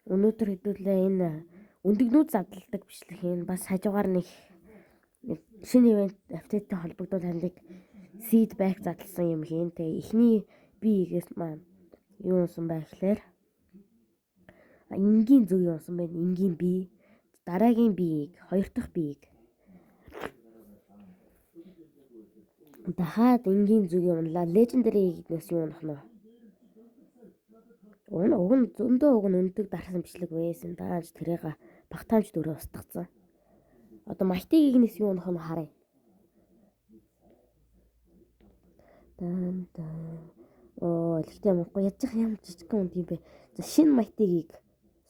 Өнөөдөр хэдүүлээ энэ өндөгнүүд задалдаг бичлэг хийн. Бас хажуугаар нэг шинэ event update тэй холбогдоод таныг seed bag задлсан юм хийн. Тэгээ эхний би-гээс маань юу унсан бай гэхлээр энгийн зүг унсан байна. Энгийн би. Дараагийн биеийг, хоёр дахь биеийг. Дахиад энгийн зүг унлаа. Legendary-гээс юу унах нь вэ? Уг нь зөндөө уг нь өндөг дарсан бичлэг байсан. Дааж тэрийг багтаамж дөрөв устгацсан. Одоо Майтигнээс юу унах нь харъя. Дан дан. Оо, элэгтэй юм уу? Ядчих юм жижигхэн үнд юм бэ. За шинэ Майтигийг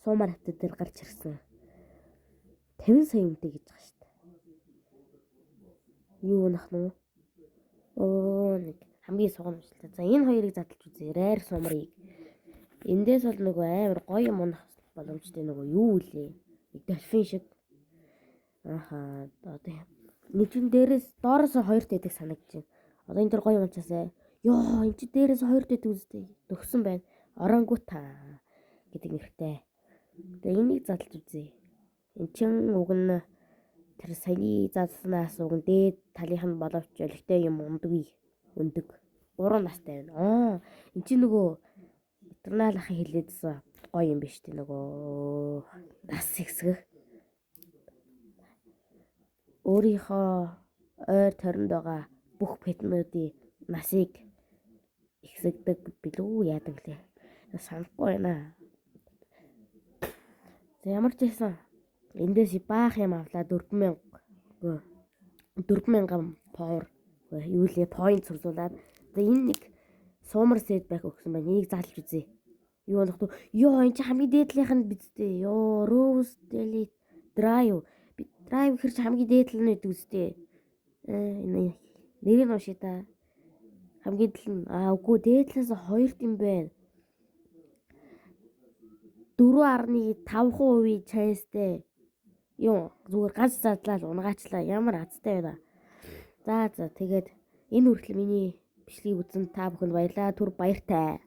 суумар хавтар дээр гарч ирсэн. 50 сая үнэтэй гэж байгаа шүү дээ. Юу унах нь вэ? Оо, нэг хамгийн суган мөчлээ. За энэ хоёрыг задлж үзье. Rare сумрыг. Эндээс бол нөгөө амар гоё юм унах боломжтой нөгөө юу үлээ. Нэг дельфин шиг. Аха, одоо нэг чинь дээрээс доороос хоёр дэдэг санагдаж байна. Одоо энэ дэр гоё юм часаа. Йоо, энэ чи дээрээс хоёр дэдэг үзтээ. Төгсөн байна. Орангута гэдэг нэртэй. Тэгээ энийг задлж үзье. Эн чин уг нь тэр саяны задлснаас уг нь дээд талынх нь боловч олигтой юм ундаггүй. Өндөг. 3 настай байна. Аа, эн чин нөгөө Eternal ахын хэлээдсэн гоё юм биш үү нөгөө нас ихсгэх. Өөрийнхөө ойр тойронд байгаа бүх петнүүдийн насыг ихсэгдэг билүү яадаг лээ. Санахгүй байна. За ямар ч байсан эндээс баах юм авлаа 4000 4000 power юу лээ point сурзуулаад за энэ нэг суумар set back өгсөн байна. Энийг заалж үзье. Юу болох вэ? Йоо энэ чи хамгийн дээдлийнх нь бидтэй. Йоо Rose Delete Drive. Би Drive хэр чи хамгийн дээдл нь гэдэг үстэй. Энэ нэрийг уншия та. Хамгийн дэл нь аа үгүй дээдлээс хоёрт юм байна. 4.5% chance-тэй. Юу зүгээр ганц задлал унгаачлаа. Ямар азтай байна. За за тэгээд энэ хүртэл миний бичлэгийг үзсэн та бүхэнд баярлалаа. Түр баяртай.